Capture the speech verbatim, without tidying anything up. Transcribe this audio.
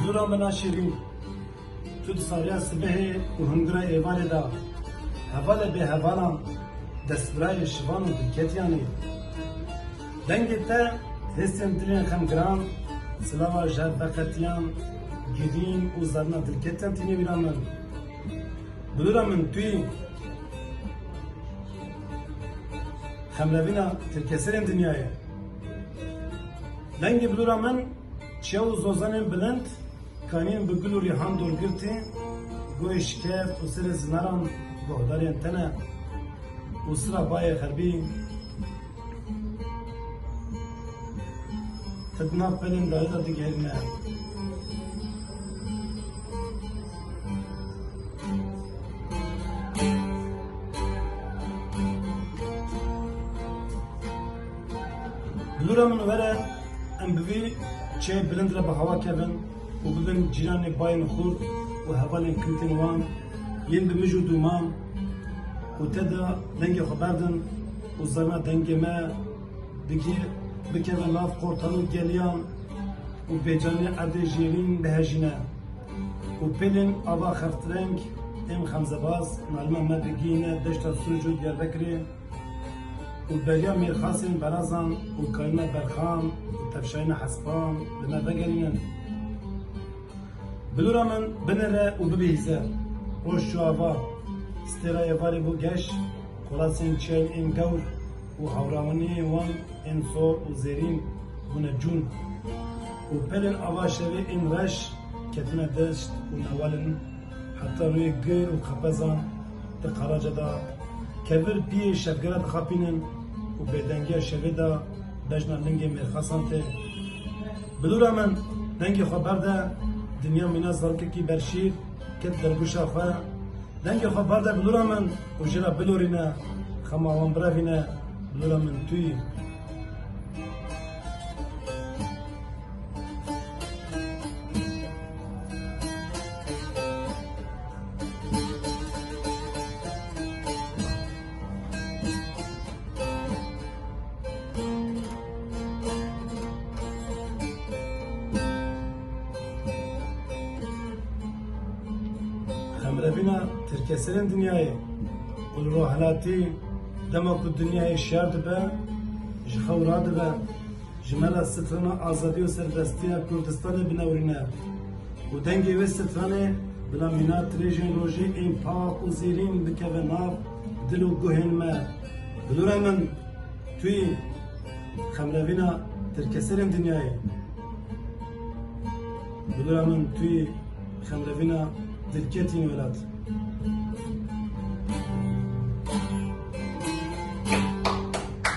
Dora min a şêrîn, tu di sariya sibehê û hungira êvarê de hevalê bêhevalan, destbirayê şivan û dilketiyan î. Dengê te hêsên dilên xemgiran, silava ji hev veqetiyan, girîn û zarina dilketiyan tîne bîra min. Bilora min tu yî xemrevîna tirkeserên dinyayê. Dengê bilora min çiya û zozanên bilind kanîn bi gul û rîhan dorgirtî, goyê şikeft û serê zinaran guhdarên te ne û sira bayê xerbî. Ti di nav pelên dayî de digerîne. Bilora min were, em bi vî çiyayê bilind re bi hewa kevin û bibin cîranê bayên xurt û hevalên kiltên wan yên bi mij û dûman û te de dengê xwe berdin û zarina dengê me bigî bikeve nav qortan û geliyan û bêcanê erdê jêrîn bihejîne û pêlên ava xeftreng ên xemzebaz nalima me bigihîne deşta Sûc û Diyarbekirê û beriya mêrxasên berazan û kayîna berxan û tevşayîna hespan li me vegerînin. Bilora min binire û bibihîze. Roj çû ava, stêra êvarê bû geş, qolasên çiyayên ên gewr û hawrawiniyên wan ên sor û zêrîn bûne cûn û pelên ava şevê ên reş ketine deşt û newalin, heta rûyê gir û xepezan di qaraca de kevir piyê şevgera dixapînin û bêdengiya şevê de bejna lingê mêrxasan tê. Bilora min, dengê xwe berde, dinya mîna zarokekî berşîr ket dergûşa xwe. Dengê xwe berde bilora min û jê re bilorîne, xema wan birevîne, bilora min tu yî. Xemrevîna tirkeserên dinyayê û li rohelatî dema ku dinyayê şiyar dibe, ji xew radibe, ji me re strana azadî û serbestiya Kurdistanê binewrîne û dengê wê stranê bila mîna dirêjên rojê ên pak û zêrîn bikeve nav dil û guhên me. Bilora min, tu yî xemrevîna tirkeserên dinyayê. Bilora min, tu yî xemrevîna dilketiyên welat.